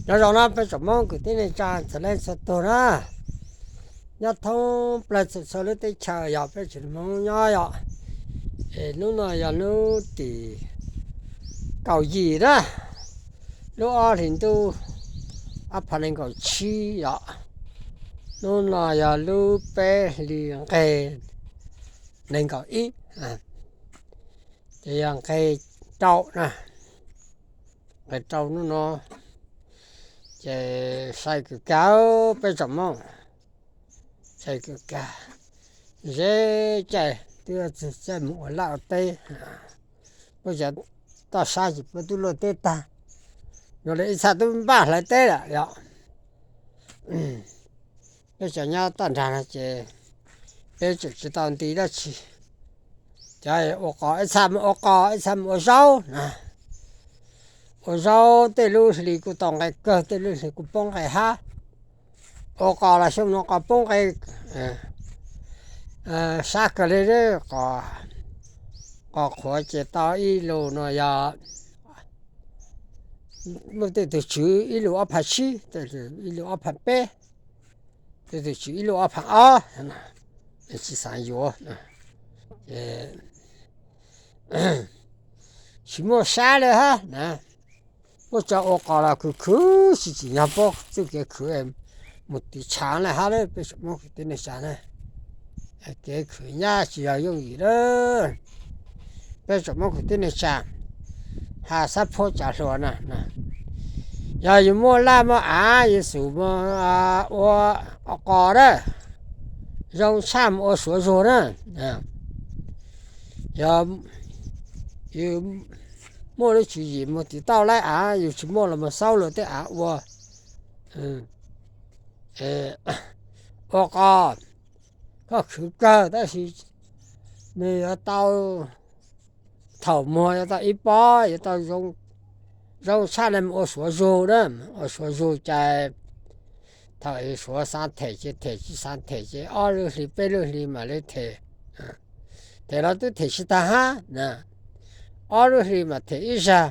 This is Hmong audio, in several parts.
Nyob zoo na peb tsoom Hmoob kwv tij neej tsa txhua leej txhua tus na, nyob thoob plaws txhua txhua lub teb chaws yog peb tsoom Hmoob nyob yom. Es hnub no yog hnub tim kaum yim na, lub ob hlis ntuj ob phav nees nkaum tsib yom. Hnub no yog lub peb hlis nqe nees nkaum ib, ces yog nqe rau na, nqe rau hnub no. Ces sai kawg kag peb tsoom Hmoob, sai kawg kag. Zeb caij twb txog caij mus ua laj ua teb, puab cov toj sab ces puab twb luaj teb tag, yog li ib txhaj twb npaj hlawv teb lawm yom. Peb cov nyob toj nrag no ces peb tseem tsis tau nti dab tsi. Cov ua qos ib txhaj mus ua qos ib txhaj mus ua zaub na. Ua zaub tej lub hlis kuj tau nqe kawg, tej lub hlis kuj poob nqe hab. Ua qos los xyoo no qos poob nqe sab kawg li, qos qhuav ces tau ib lus no yog muaj tej tug tswv ib lus ob phav tsib, ib lus ob phav peb, tej tug tswv ib lus ob phav ob, tsis xav yuav. Tsis muaj sab li hab na. Muab tso ua qos los khwv khwv tsis tsim nyog puab txuj kev khwv mus tiv tshav li hab lawm peb tsoom Hmoob kwv tij neej tsa na. Kev khwv nyab tsis yog yooj yim lawm. Peb tsoom Hmoob kwv tij neej tsa, has xab phuab tsav hluas na, yog yus muaj laj muaj av yus xub mus ua qos na, zoo tshaj mus ua suav zug na. Yog yus muaj lub tswv yim mus tiv tauj laib av, yus tsis muaj los mus xaub luag tej av ua. Ua qos koj khwv kawg tab sis nws yuav tau, thaum muag yuav tau ib pob, yuav tau zoo tshaj li mus ua suav zug na. Ua suav zug ces thaum suav xav them ces them, tsis xav them ces ob lub hlis peb lub hlis mam li them. Them los twb them tsis tag hab na, ob lub hlis mam them ib zag,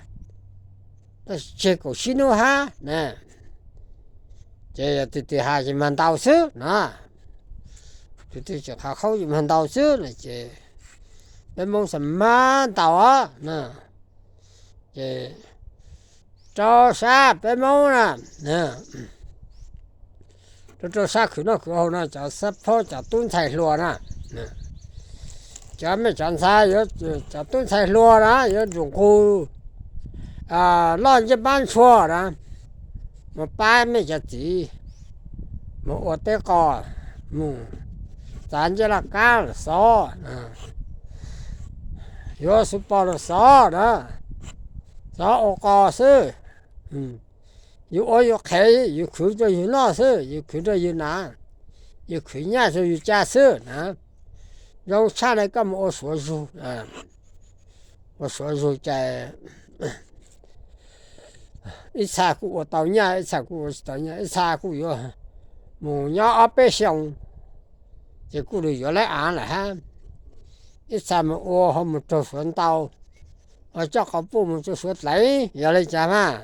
tab sis tseg kaum tsib hnub hab na. Ces yog tus twg has ces mag ntaus xwb na, tus twg tseem qhov khaub ces mag ntaus xwb na. Ces peb Hmoob xav mag ntaus na, ces rau sab peb Hmoob na, rau rau sab khwv noj khwv haus no cov xab phob cov tub ntxhais hluas na, cov mej cov ntxhais, cov tub ntxhais hluas na yuav nrug nqug loj ncej pab ntshua na, mus pab mej cov txiv mus ua teb qos, mus txav ncej laj kab los xov, yuav xuv pos los xov na, xov ua qos xwb. Yus ua yus qhev, yus khwv rau yus noj xwb, yus khwv rau yus hnav, yus khwv nyaj rau yus caj xwb na. Zoo tshaj li koj mus ua suav zug, ua suav zug ces ib txha kuj ua tau nyaj, ib txha kuj ua tsis tau nyaj, ib txha kuj yuav mus nyob ob peb xyoos ces kuj lug yuav lawv av lawm hab. Ib txha mus ua ho mus raug suav ntau, ho coj quas puj mus rau suav dlaiv, yog li cas mas.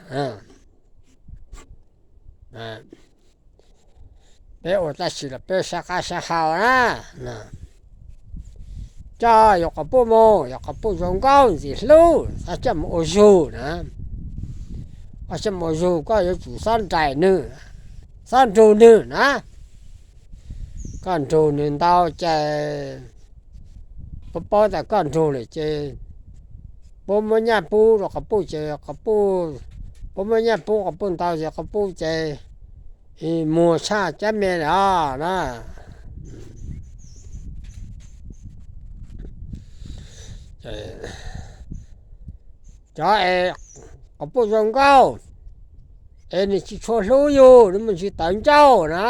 Peb ua tab sis los peb sab qab sab hau na, coj yus quas puj mus, yus quas puj zoo nkauj ntxim hlub, xob coj mus ua zug na. Xob coj mus ua zug koj yuav tsum xob nraim nwg, xob nrug nwg na. Koj nrug nwg ntau ces puab paub tas koj nrug lawm ces puab muab nyaj pub rau quas puj ces quas puj, puab muab nyaj pub quas puj ntau ces quas puj ces muag tshaj cab me lawm na. Cov es quas puj zoo nkauj es nwg tsis tshua hlub yug, nwg muaj ntsis tawv ncauj na,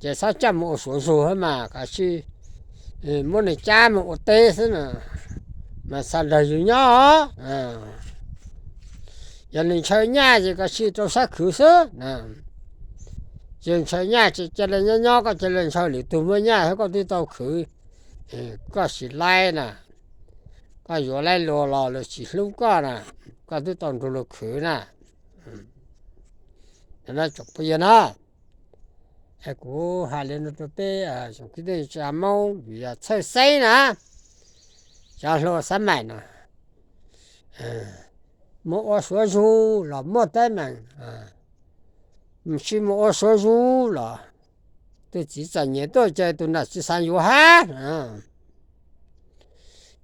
ces xob coj mus ua suav zug mas koj sim muab nwg cab mus ua teb xwb na, mas xav nrog yug nyob. Yog nwg ntshaw nyaj ces koj sim rau sab khwv xwb. Yog ntshaw nyaj ces ca le nyob nyob, koj ca le ntshaw lwm tug muaj nyaj thiab koj twb tau khwv, koj sim laib na. Koj yuav laib luag los luag tsis hlub koj na, koj twb tau nrug luag khwv na. Tsoom phooj ywg na, kuv hais li no rau peb tsoom kwv tij neej tsa Hmoob vim yog txhawj xeeb na, cov hluas xab maim no mus ua suav zug los muaj teeb meem, mus tsis mus ua suav zug los tus txiv txom nyem tuaj ces tus nam tsis xav yuav hab.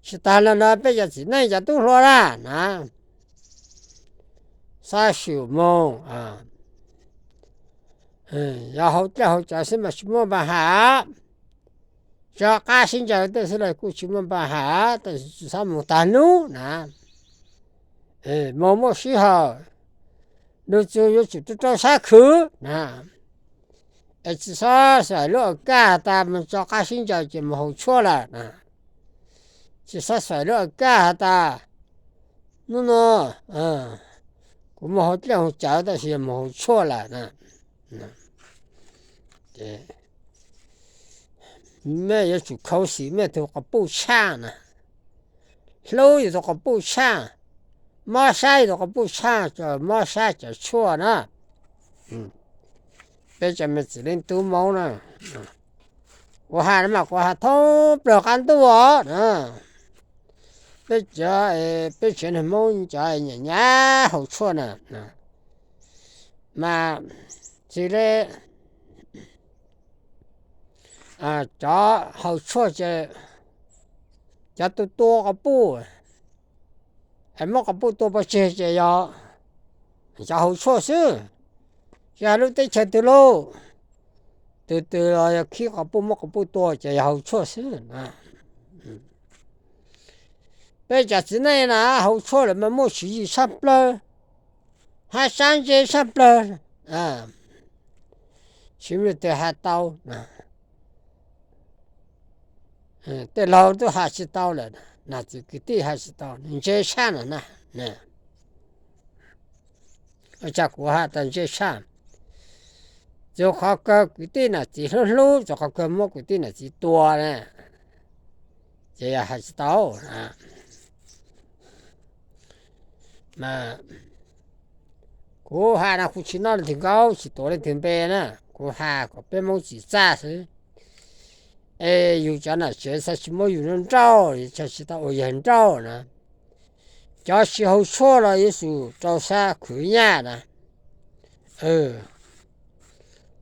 Tsis tas li ntawd peb cov txiv neej cov tub hluas na na, xab xyum moog, yog haus dlej haus cawv xwb mas tsis muaj npa has, tso qab sib ncaws tej xwb los kuj tsis muaj npa has, tab sis tsis txhob mus tag hnub na, mus muaj sij hawm, nws tsuas yuav tsum rau rau sab khwv na, es tsis txhob xaim lub a kaj has tas mus tso qab sib ncaws ces mus haus tshuaj lawm na, tsis txhob xaim lub a kaj has tas hnub no kuv mus haus dlej haus cawv tab sis yog mus haus tshuaj lawm na. Mej yuav tsum khuv xim mej tus quas puj tshaj na, hlub yus tus quas puj tshaj, mob sab yus tus quas puj tshaj, mob sab cov tshuaj na. Peb cov me txiv leej tub Hmoob na, kuv has no mas kuv has thoob plaws qab ntuj os. Peb cov, peb tsev neeg Hmoob cov nyam nyab haus tshuaj na, mas tsis li cov haus tshuaj ces cov tua tua quas puj, es muab quas puj tua pov tseg ces yog cov haus tshuaj xwb, tsis hais lub teb chaws twg lauj, twg twg los yog khib quas puj muab quas puj tua ces yog haus tshuaj xwb. Peb cov txiv neej na haus tshuaj lawm mas muaj tswv yim tshaj plawg, hab sab ntse tshaj plawg, tsis muaj leej twg has tau. Tej laug tub has tsis tau lawm, nam txiv kwv tij has tsis tau, ntse tshaj na na. Ua cas kuv has tas ntse tshaj? Txug qhov kawg kwv tij nam txiv hlub hlub, txug qhov kawg muab kwv tij nam txiv tua na, ces yog has tsis tau. Kuv has no kuv tsis noj leej twg nkaub tsis tuav leej twg npe na, kuv has kom peb Hmoob txim txaj xwb. Es yus cov nam tsev txhaj tsis muab yus nrauj, txhaj tsis tau ua yawg nrauj na. Cov tsis haus tshuaj los yuav tsum rau sab khwv nyaj na.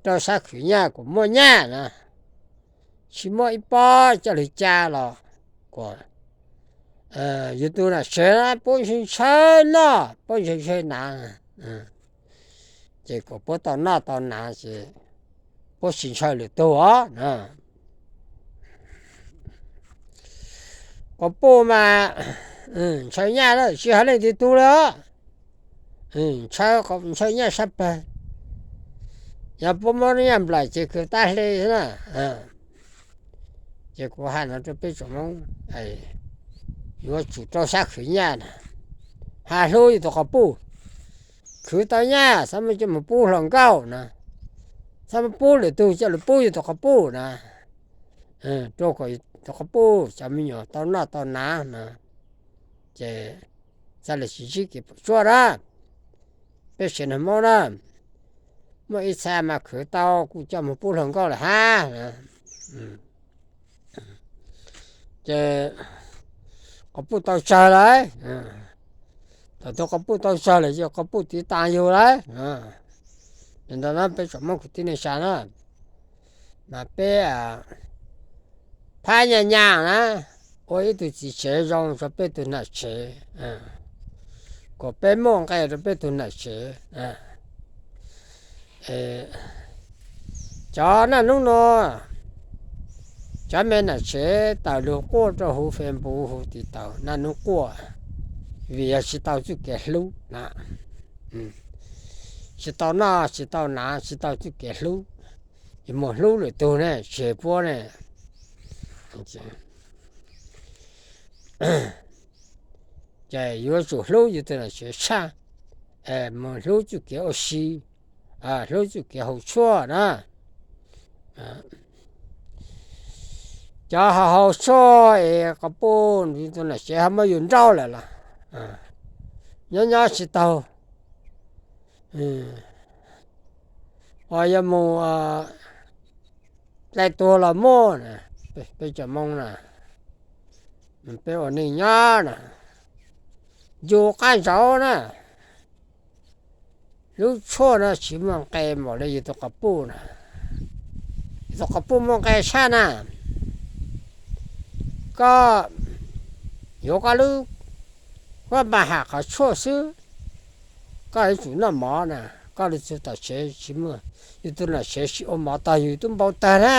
Rau sab khwv nyaj kom muaj nyaj na, tsis muaj ib pob coj lug ca los kom yus tus nam tsev na puab ntshaw ntshaw noj, puab ntshaw ntshaw hnav, ces kom puab tau noj tau hnav ces puab tsis ntshaw lwm tug os. Quas puj mas ntshaw nyaj na, tsis has leej twg tug li os. Ntshaw, ntshaw nyaj sab pawg. Yog puab muab nyaj nplaim ces kawg tab hle na. Ces kuv has no rau peb tsoom Hmoob, yuav tsum rau sab khwv nyaj na. Has hlub yus tus quas puj, khwv tau nyaj txhob muab coj mus pub hluas nkauj na, txhob muab pub lwm tug coj lug pub yus tus quas puj na, rau kom yus tus quas puj cov me nyuam tau noj tau hnav na, ces txhaj le tsis ntsib kev puas tsuaj na. Peb tsev neeg Hmoob na, muaj ib txha mas khwv tau kuj coj mus pub hluas nkauj lawm hab. Ces quas puj tau tsawg lawm, thaum twg quas puj tau tsawg lawm ces quas puj tiv tas yus lawm. Yog ntawd na peb tsoom Hmoob kwv tij neej tsa na, mas peb phab nyaj nyaj na, ua ib tug txiv tsev zoo rau peb tug nam tsev, kom peb muaj nqe rau peb tug nam tsev. Cov naj nub no, cov me nam tsev tawm lug quaj rau huv Facebook huv TikTok naj nub quaj, vim yog tsis tau txuj kev hlub na, tsis tau noj tsis tau hnav tsis tau txuj kev hlub, yuav mus hlub lwm tug ne, tseg puab ne. Ces yuav tsum hlub yus tus nam tsev tshaj, mus hlub txuj kev ua si, hlub txuj kev haus tshuaj na. Cov haus tshuaj es quas puj tus nam tsev ho muab yus nrauj lawm los nyob nyob tsis taug, Os, yog mus dai tuag los muaj na, peb cov Hmoob na, peb ua neej nyob na, yus qab ntsaud na, lub tshuaj no tsis muaj nqe npaum li yus tus quas puj na, yus tus quas puj muaj nqe tshaj na. Koj yuav koj lub, koj mas ham qhov tshuaj xwb, koj yuav tsum noj mov na, koj lug txug tom tsev tsis muaj, yus tus nom tsev tsis ua mov tog yus tub npau tag na.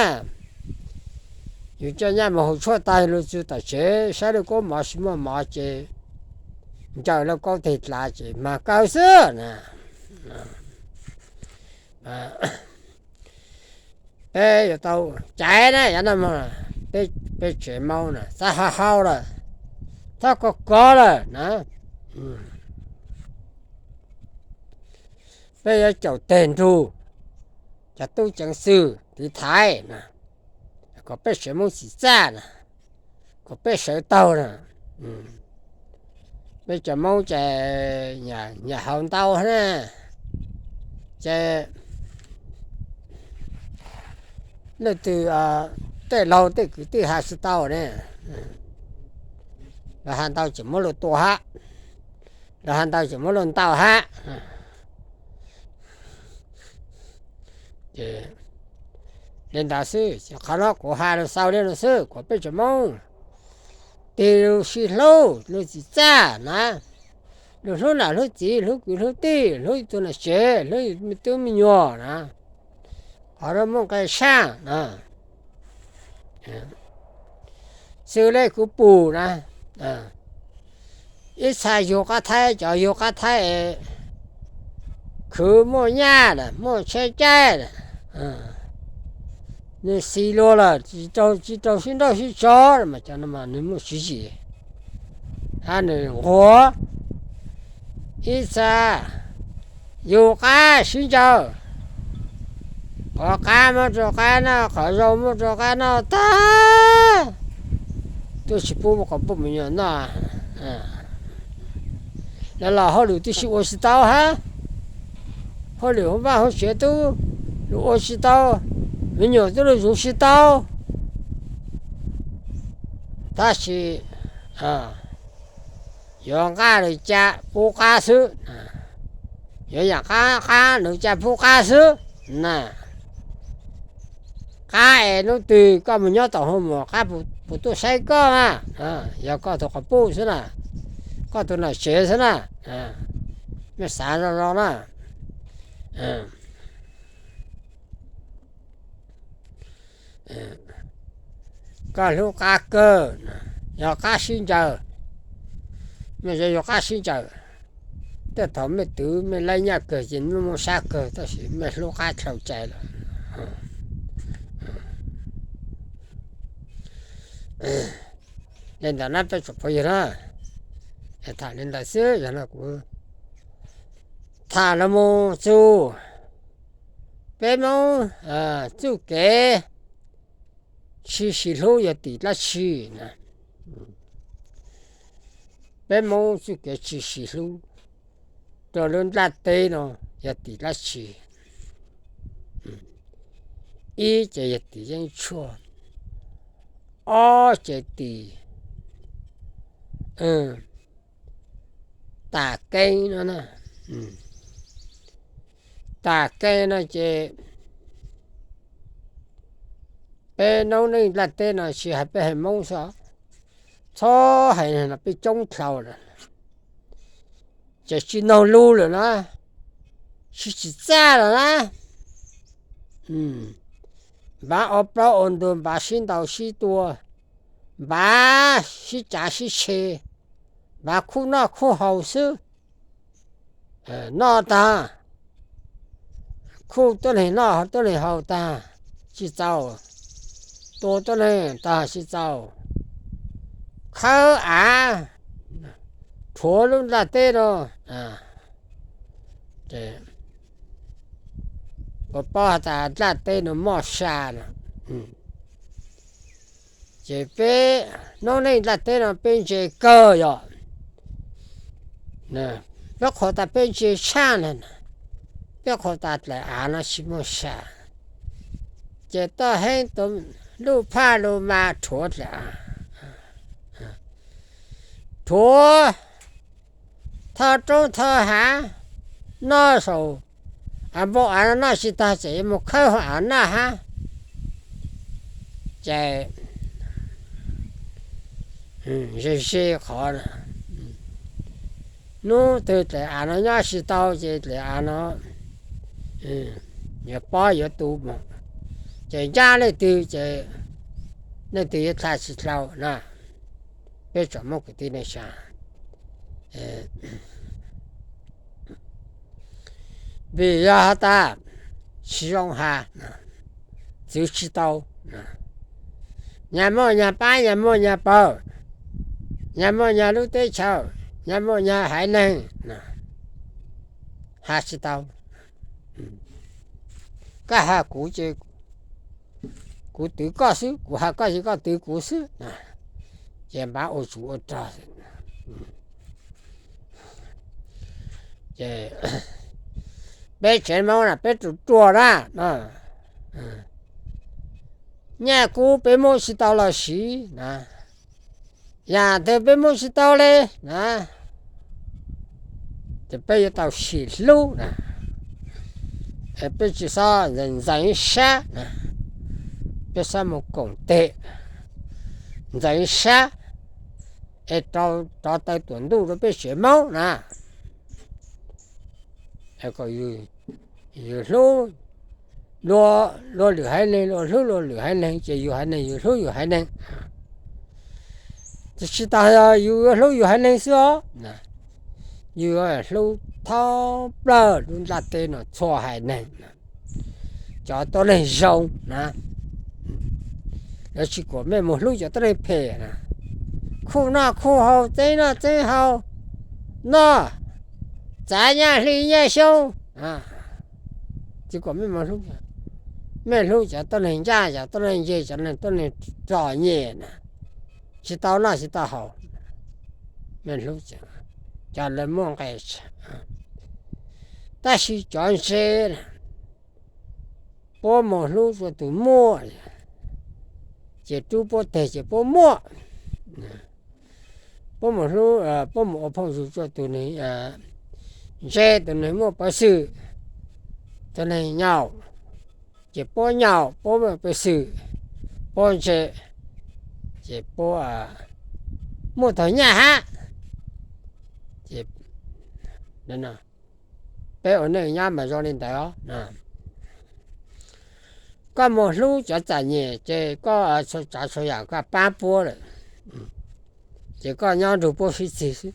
Yus coj nyaj mus haus tshuaj tag yus lug txug tom tsev saib lub kaub mov tsis muaj mov ces ncaws lub kaub teg dlav ces mag kaw xwb na. Peb yuav tau caiv na, yav no peb tsev Hmoob na txhob hau hau lawm, txhob kov kov lawm na. Peb yuav caum teg nrug cov tub ceev xwm tiv thaiv na, kom peb tsev Hmoob txim txaj na, kom peb sawv taug na. Peb cov Hmoob ces nyiam haus ntau na, ces leej twg tej laug tej kwv tij has tsis tau ne, lawv has ntau ces muab luag tua hab, lawv has ntau ces muab luag ntaus hab. Li ntawd xwb, qhov no kuv has lug xaus li no xwb, kom peb tsev Hmoob tig lug sib hlub lug txim txaj na, lug hlub nam hlub txiv, hlub kwv hlub tij, hlub yus tus nom tsev, hlub yus me tub me nyuam na. Qhov no muaj nqe tshaj na. Xws le kuv pum na, ib txha yug qab thaib, cov yug qab thaib es khwv muaj nyaj na, muaj tsheb caij na, nws xis luag lawm tsis rau sib nrauj sib tso mas cov no mas nws muaj tswv yim, hab nws nquag. Ib txha yug qab sib ncaws, qhov qab muab rau qab noj, qhov zoo muab rau qab noj tag, twb tsis pub quas puj me nyuam noj. Lawv los hauj lwm twb tsis ua tsis tau hab, hauj lwm hauv vaj hauv tsev twb lug ua tsis tau, me nyuam twb lug zuv tsis tau. Tab sis yuav nqaj lug ca pub qab xwb, yuav yaam qab qab lug ca pub qab xwb na. Qab es nub twg koj mus nyob tom hoo mom qab puas tuaj saib koj na, yog koj tug quas puj xwb na, koj tug nom tsev xwb na. Mej xaav zoo zoo na. Koj hlub qab kawg, yog qab sib ncaws, mej yuav yug qab sib ncaws. Tej thaum mej twv mej laib nyaj kawg ces mej muaj sab kawg tab sis mej hlub qab dlhau cai lawm. Li ntawd na peb tsoom phooj ywg na, tham li ntawd xwb, yog no kuv tham los mus txug peb Moob txuj kev tsi sis hlub yog tim dlaab tsi na. Peb Moob txuj kev tsi sis hlub rau lub nplaj teb no yog tim dlaab tsi? Ib ces yog tim yeeb tshuaj, ob ces tim tas keeb no. Tas keeb no ces peb noob neej nplaj teb no tsis hais peb haiv Moob xwb, txhob hais no peb coob dlhau lawm, ces tsi noog lug lawm na, tsi txim txaj lawm na. Npav ua plaub ua ntug, npav sib ntaus sib tua, npav sib cav sib tshe, npav khuj noj khuj haus xwb. Noj tag, khuj tuab neeg noj, tuab neeg haus tag tsi txaus, tua tuab neeg tag tsi txaus, khawb av rhuav lub nplaj teb no. Puas paub has tas nplaj teb no moj sa no? Ces peb noob neej nplaj teb no peb ntse kawg yom. Peb qhuas tas peb ntse tshaj na, peb qhuas tas dlaim av no tsis muaj sa, ces Toj Heeb tus lub phaj lus mas rhuav dlaim av, rhuav tho roob tho hav, noj saum npoo av no noj tsis tag tseem yuav mus khawb hauv av noj hab. Ces ze ze qhov, hnub twg dlaim av no nyob tsis tau ces dlaim av no yuav pob yuav tu mus, ces ncaj leej twg ces leej twg yuav dlha tsis dlhau na. Peb tsoom Hmoob kwv tij neej tsa, vim yog has tas tsis zoo has, txwv tsis tau, nyag muaj nyag pab, nyag muaj nyag pawg, nyag muaj nyag lub teb chaws, nyag muaj nyag haiv neeg, has tsis tau. Koj has kuv ces kuv twv koj xwb, kuv has koj ces koj twv kuv xwb, ces npav ua tsum ua rog. Ces peb tsev Hmoob na peb ruam ruam na, nyaj kub peb muab tsis tau los siv na, yam twg peb muab tsis tau li na, ces peb yuav tau sim hlub na. Peb tsis xob ntxeev sab na, peb xob mus koom tes ntxeev sab es rov taw tuam ntuj rau peb tsev Hmoob na. Kom yus hlub luag lwm haiv neeg, luag hlub luag lwm haiv neeg, ces yus haiv neeg yus hlub yus haiv neeg. Ces tsis tas yog yus yuav hlub yus haiv neeg xwb os, yus yuav hlub thoob plaws lub nplaj teb no txhua haiv neeg, cov tuab neeg zoo na. Lawv tsis kom mej mus hlub cov tuab neeg phem na. Khuj noj khuj haus, txeeb noj txeeb haus, noj txav nyaj hli nyaj xyoob, tsis kom mej mus hlub. Mej hlub cov tuab neeg ncaj, cov tuab neeg ncig, cov tuab neeg txom nyem na, tsis tau noj tsis tau haus, mej hlub cov lawv muaj nqe. Tab sis cov ntse, puab mus hlub rua tug muaj, ces rub puab teg ces puab muaj. Puab mus hlub, puab mus ua phooj ywg rua tug neeg ntse, tug neeg muaj peev xwm, tug neeg nyaum, ces puab nyaum, puab muaj peev xwm, puab ntse, ces puab muaj tug nyaj hab. Peb ua neej nyob mas zoo li ntawd os. Koj mus hlub cov txom nyem ces koj txhua tsav txhua yam koj paab puab lawm, ces koj nyob nrug puab sib txig xwb.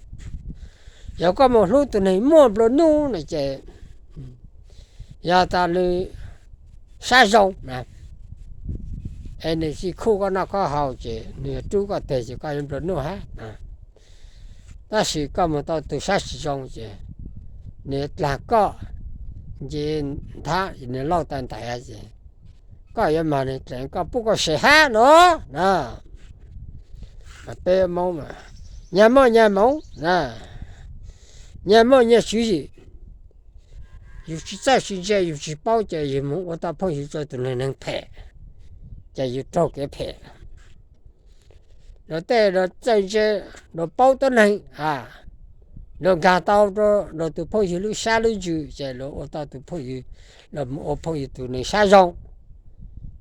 Yog koj mus hlub tug neeg muaj nplua nuj no ces yog tas nws sab zoo na, es nws tsis khuj koj noj koj haus ces nws yog rub koj teg ces koj yuav nplua nuj hab. Tab sis koj mus tau tug sab tsis zoo ces nws yuav dlaag koj nce nthab, nws lauj tau ntais ces koj yuav mag nws dleev koj pub koj sev hab no na. Peb Moob nyag muaj nyag moov, nyag muaj nyag tswv yim. Yus tsis txawj tsis ntse yus tsis paub ces yus mus ua tau phooj ywg rua tug neeg neeg phem, ces yus raug kev phem. Luag tej luag txawj ntse, luag paub tuab neeg, luag nkaag tau rua luag tug phooj ywg lub sab lub ntsws ces luag ua tau tug phooj ywg, luag mus ua phooj ywg tug neeg sab zoo,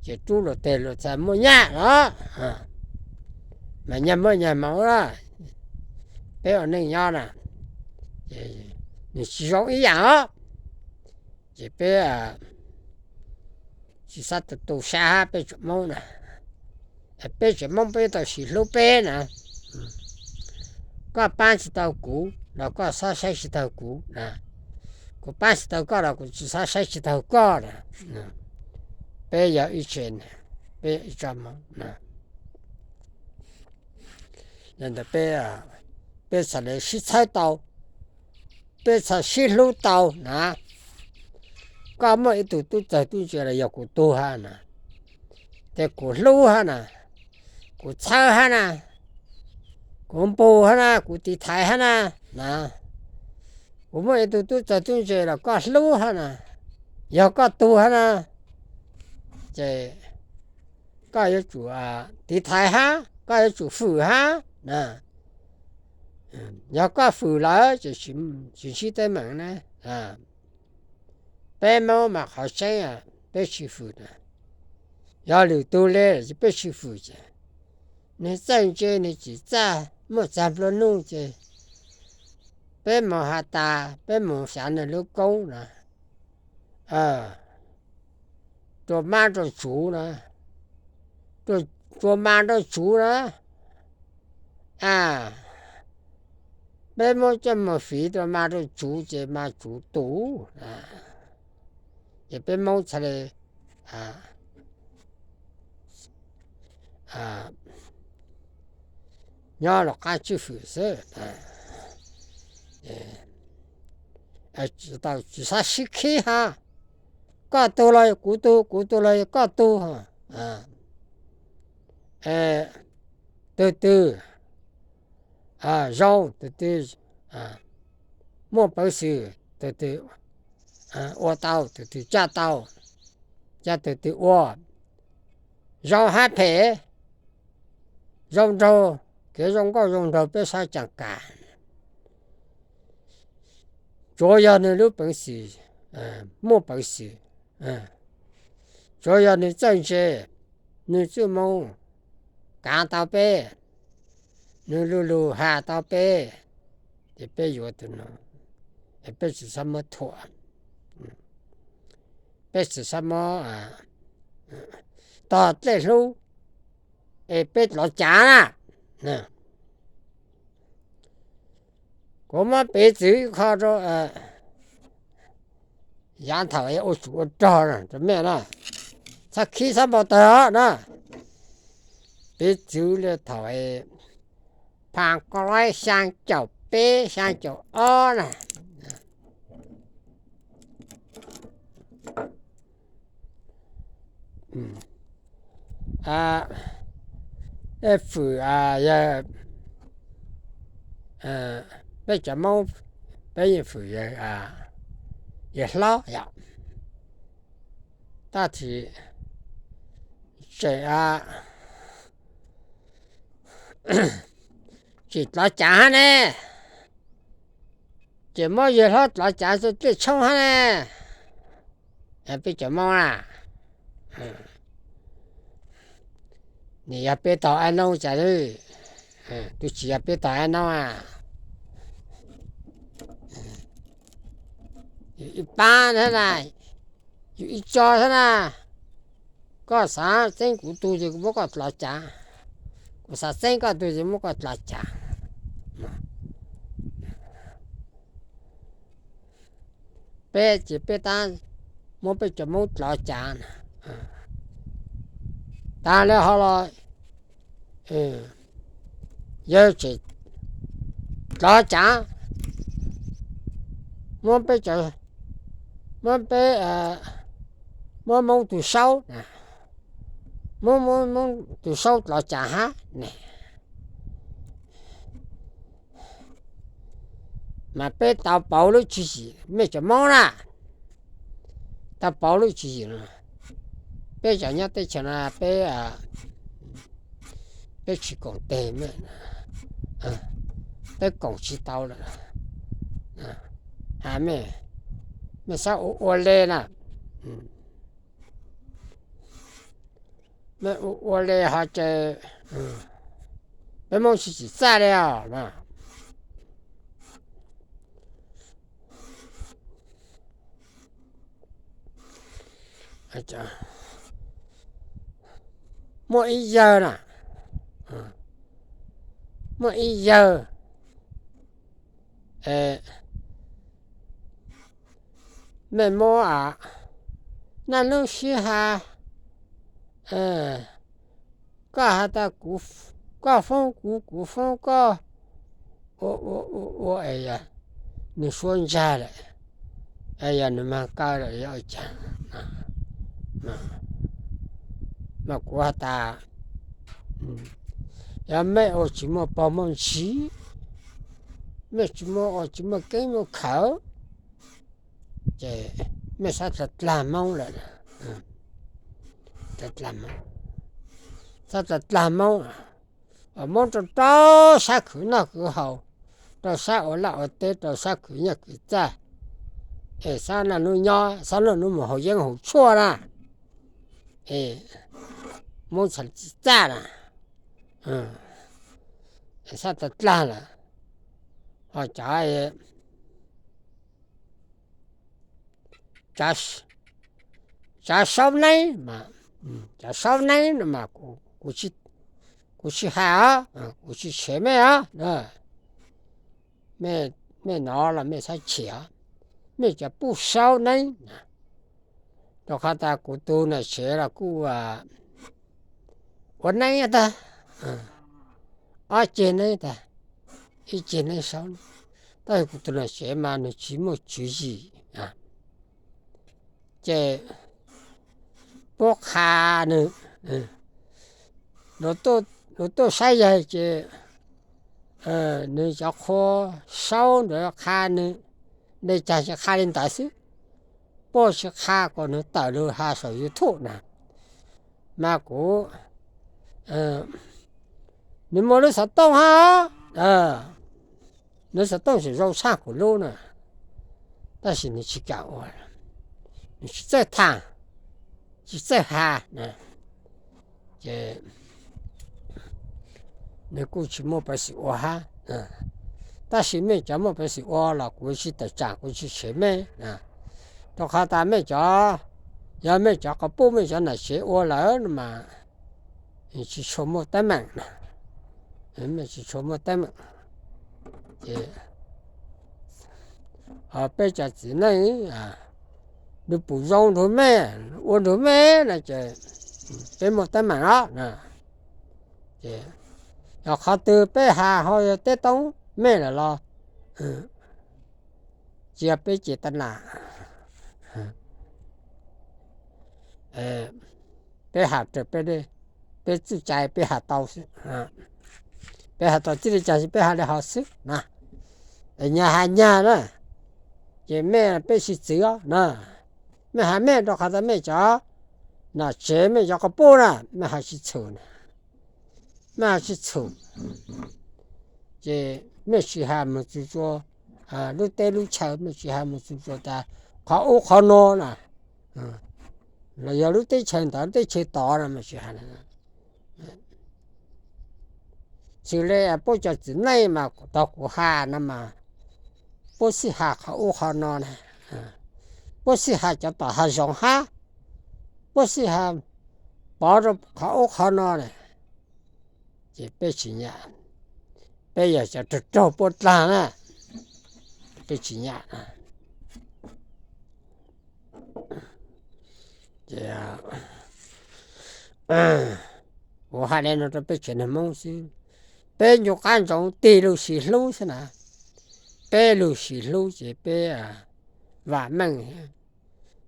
ces rub luag teg luag txhaj muaj nyaj los. Mas nyag muaj nyag moov, peb ua neej nyob na, nws tsis zoo ib yaam os. Ces peb tsis xav tu tu sab hab peb tseem Moob na. Peb tseem Moob peb tau sim hlub peb na. Koj paab tsis tau kuv los koj xob saib tsis taug kuv na. Kuv paab tsis tau koj los kuv tsis xob saib tsis taug koj na. Peb yog ib tsev, peb yog ib tsoom Moob na. Yog ntawd peb, peb txhaj le sib txhawb tau, peb txhaj sib hlub tau na. Koj muaj ib tug tub txawg tub ntse los yog kuv tug hab na, ces kuv hlub hab na, kuv txhawb hab na, kuv npug hab na, kuv tiv thaiv hab na, na. Kuv muaj ib tug tub txawg tub ntse los koj hlub hab na, Yog koj tug hab na, ces koj yuav tsum tiv thaiv hab, koj yuav tsum fwm hab. Yog koj fwm lawm ces tsis ntsib teeb meem na. Peb Moob mas qhov tseeb peb tsis fwm na. Yog lwm tug le ces peb tsis fwm ces nwg txawj ntse nwg tsis txaj muaj txag nplua nuj ces peb moog has tas peb moog xyaav nwg lub koob na, rua mab rua tsuv na, rua mas rua tsuv na. Peb Moob coj moog fiv rua mas rua tsuv ces mas tsuv tus, ces peb Moob txhaj le nyob lug qaab tswj fwm xwb. Tsis xaav sib khib hab, koj tug los yog kuv tug, kuv tug los yog koj tug. Tug twg zoo, tug twg muaj peev xwm, tug twg ua tau, tug twg caj tau, coj tug twg ua zoo hab phem, zoo nraug, kev zoo nkauj zoo nraug peb sab caag kam. Tsuav yog nwg lub peev xwm muaj peev xwm, tsuav yog nwg txawj ntse, nwg txuj moo kaav tau peb, nwg lug lug has tau peb, ces peb yuav tug nuav, peb tsis xaav muab thuam, peb tsis xaav muab tog dlej hlub, es peb tlov cav na. Kuv muab piv txwv ib qho rua yaav thaum ua tsum ua rog rua mej na, txhob khib txhob npau tawg na. Piv txwv le thaum phav koj laib xyaa caum peb xyaa caum ob na. Fwm yawg, peb cov Moob, peb yeej fwm yawg hlob yom. Tab sis tseem tsis tlov cav hab ne, ces muab yawg hlob tlov cav txug dlej tshoob hab ne. Peb cov Moob na, nim yog peb tog ab noob cas, tus tsis yog peb tog ab noob a. Yus ib paab hab na, yus ib tso hab na, koj xaav txeeb kuv tug ces kuv muab koj tlov cav, kuv xaav txeeb koj tug ces muab koj tlov cav. Peb ces peb tab muab peb cov Moob tlov cav na. Taag le hov los yawg tseem tlov cav, muab peb, muab peb, muab Moob tug saub, muab Moob tug saub tlov cav hab ne. Mas peb tau pauv lub tswv yim, mej cov Moob na, tau pauv lub tswv yim no. Peb cov nyob teb chaws no peb, peb tsis koom teg, peb koom tsis tau lawm. Has mej, mej xaav ua ua le na, mej ua ua le ho ces peb Moob tsis txawj le os. Muaj ib yawg na, muaj ib yawg, mej muab, naj nub sib has, koj has tas koj foob kuv, kuv foob koj, ua ua ua ua es yog nws suab ntsag lawm, es yog nws mag kaw lawm yog ua caag? Mas kuv has tas, yog mej ua tsis muaj pog muaj ntsis, mej tsis muaj, ua tsis muaj keeb muaj khawv, ces Mej sab dlag dlag Moob lawm, dlag dlag Moob, sab dlag dlag Moob, Moob rau rau sab khwv noj khwv haus, rau sab ua laj ua teb, rau sab khwv nyiaj khwv txag, es sab noj nub nyob, sab noj nub mus haus yeeb haus tshuaj na, es Moob txhaj tsis txaj na, sab dlag dlag lawm. Ho cov cov saub neeb, cov saub neeb no mas kuv tsis has os, kuv tsis tshev mej os. Mej no los mej txhob chim os, mej cov puj saub neeb. Rau qhov tas kuv tus nam tsev los kuj ua neeb tag, ob ceg neeb tag, ib ceg neeb saub, tab sis kuv tus nam tsev mas nws tsis muaj tswv yim, ces puab qha nws, nws tuaj saib yaig ces nws cov qhua saub ntawd qha nws, dej cag tsis qha li ntawd xwb, puab tsis qha kom nws tawm lug has saum YouTube na. Mas kuv, nws muaj lub xov tooj hab, nws xov tooj tseem zoo tshaj kuv lub na, tab sis nws tsis kam ua, nws tsis txawj tham, tsis txawj has, ces nws kuj tsis muaj peev xwm ua hab. Tab sis mej cov muaj peev xwm ua los kuv tsis tawm tsam, kuv tsis tshev mej, rau qhov tas mej cov, yog mej cov quas puj mej cov nam tsev ua lawm no mas tsis tshua muaj teeb meem, mej tsis tshua muaj teeb meem. Ces peb cov txiv neej, nws pum zoo nrug mej, ua nrug mej no ces peb muaj teeb meem os. Yog qhov twg peb has ho yog teb toob mej lawm los tsis yog peb ces tag nas. Peb has raws peb, peb txuj cai peb has tau xwb. Peb has tau txij li cas ces peb has li hov xwb na. Nyag has nyag na, ces mej peb sib txwv os na. Mej has mej rau qhov tas mej cov nam tsev mej cov quas puj na, mej has tsis txhum, mej has tsis txhum. Ces mej tsis has mus txug rua lub teb lub chaw, mej tsis has mus txug rua tas qhov ub qhov no na, los yog lub teb chaws ntawd lub teb chaws tod no mej tsis has. Xws li puab cov txiv neej mas tau kuv has no mas, puab sib has qhov ub qhov no na, puab sib has cov tom hav zoov hab, puab sib has pov rau qhov ub qhov no na, ces peb tsis nyam, peb yog cov raug raug puab dlaag na, peb tsis nyam. Ces kuv has le nuav rau peb tsev neeg Moob xwb, peb ncu qab ntsoov tig lug sis hlub xwb na, peb lug sis hlub ces peb vam meej.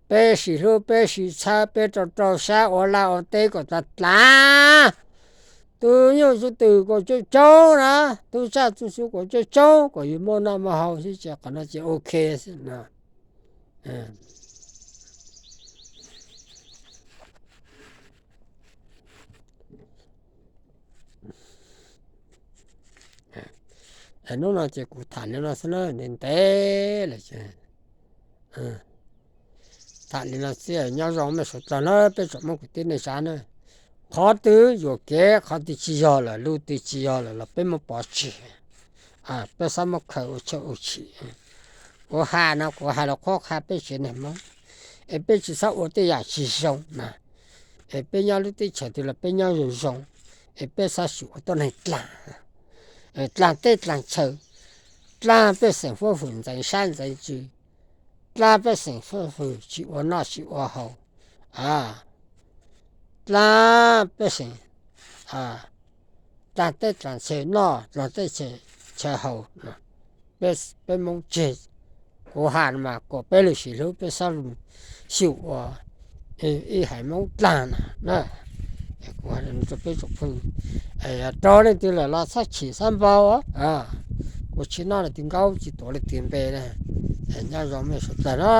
Peb sis hlub peb sis txhawb, peb rau rau sab ua laj ua teb kom dlaag dlaag, tug nyuj tug twm kom coob coob na, tug tsaj tug xu kom coob coob kom yug muaj noj muaj haus xwb ces qhov no ces ok xwb na. Hnub no ces kuv tham li no xwb na, ntev ntev lawm ces tham li no xwb, nyob zoo mej suav dlawg na peb tsoom Moob kwv tij neej tsa na. Qhov twg yuam kev, qhov twg tsis yog lawm, lug twg tsis yog lawm los peb muab pov tseg, peb xob muab khaws ua txhaum ua chim. Kuv has no kuv has los qhuab qha peb tsev neeg Moob, es peb tsis txhob ua tej yam tsis zoo na, es peb nyob lub teb chaws twg los peb nyob zoo zoo, es peb xob xyum ua tuab neeg dlaag, dlaag teb dlaag chaw, dlaag pej xeem huab hwm ntxeev sab ntxeev ntsws, dlaag pej xeem huab hwm tsis ua noj tsis ua haus, dlaag pej xeem dlaag teb dlaag chaw noj, dlaag teb chaw haus. Peb Moob tseg, kuv has mas kom peb lug sis hlub, peb xob lug xyum ua ib haiv Moob dlaag na. Kuv has rau peb tsoom phooj ywg, yog raug leej twg lawm los txhob chim txhob npau, kuv tsis noj leej twg nkaub tsis tuav leej twg npe na. Nyob zoo mej suav dlawg na.